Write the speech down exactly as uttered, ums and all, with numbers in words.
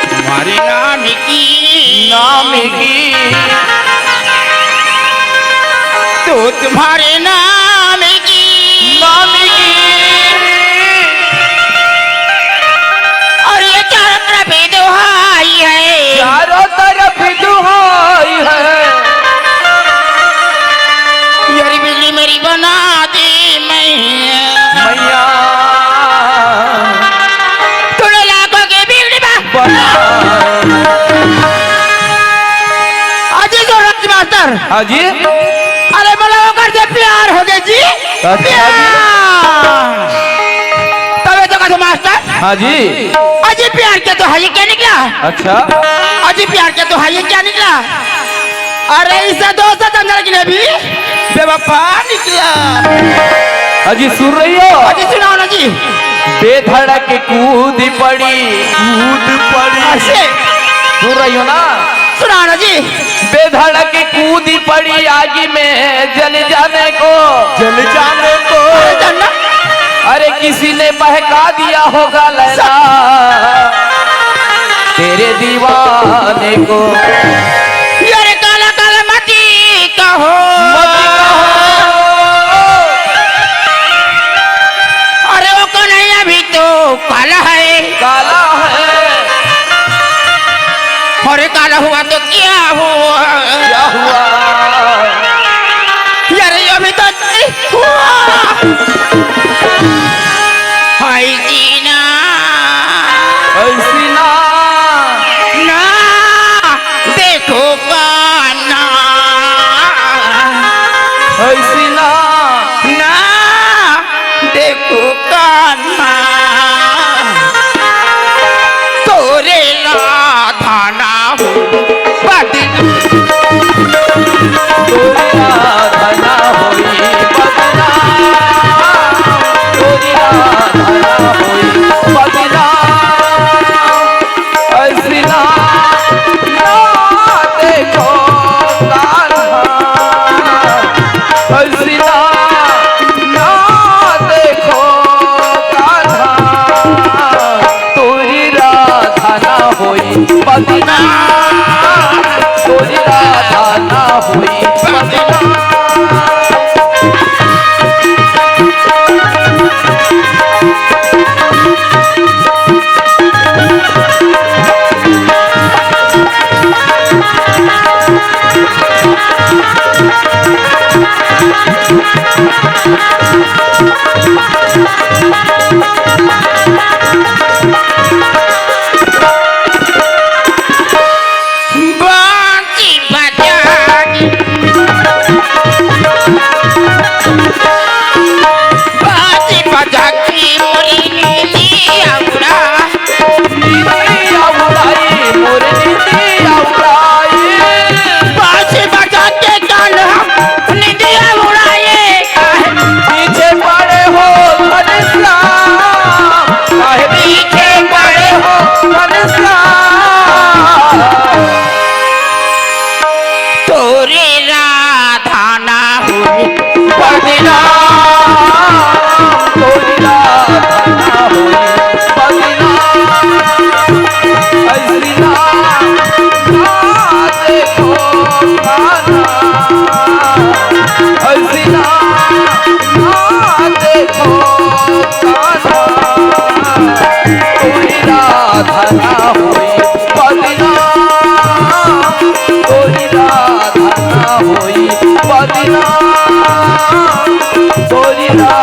तुम्हारे नाम की, नाम की, तो तुम्हारे नाम की, नाम की। और ये चारों तरफ दुहाई है, चारों तरफ दुहाई है। यारी बिजली मेरी बना दे मैया। मैया। तूने लाखों की बिगड़ी बा- बना। अजी सूरज मास्टर। हाँ जी। अरे बोला ओकर से प्यार हो गया जी। अच्छा जी। प्यार। तबे तो कहा मास्टर। हाँ जी। अजी प्यार के तो है ये क्या निकला? अच्छा। अजी प्यार के तो है ये क्या निकला? अरे इसे दोस्त अंदर की ने भी बेवफा निकला। अजी सुन रही हो? अजी सुनाओ ना जी। बेधड़क कूद पड़ी। कूद पड़ी। ऐसे। सुन रही हो ना? सुनाओ ना जी। बेधड़क कूद पड़ी आगी में जल जाने को। जल जाने को। अरे जानना। अरे किसी ने बहका दिया होगा लैला तेरे दीवाने को। यार काला काला मती कहो। मती कहो। अरे वो कन्हैया भी तो काला है। काला है। अरे काला हुआ तो क्या हुआ? क्या हुआ? यार ये भी तो नहीं हुआ। हाय जीना। ऐसी ना। ना। देखो कान्हा। ऐसी ना। ना। देखो कान्हा। तोरे राधा ना हो बदना। तोरे राधा ना होई बदना। तोरे राधा ना होई बदना। ऐसी ना, ना देखो कान्हा, ऐसी ना, ना देखो कान्हा, तोरी राधा ना होई बदना, तोरी राधा ना होई बदना। बांसी बजा के, बांसी बजा के मोरी नींदिया उड़ा। नींदिया उड़ाई, मोरी नींदिया उड़ाई। बांसी बजा के कान्हा नींदिया उड़ाए। काहे पीछे पड़े हो घनश्याम, काहे पीछे पड़े हो घनश्याम। तोरे राधा ना होई बदनाम, तोरे राधा ना होई बदनाम। ऐसी ना, ना देखो कान्हा, ऐसी ना, ना देखो कान्हा, तोरी राधा ना होई बदनाम, तोरी राधा ना होई बदनाम, तोरी राधा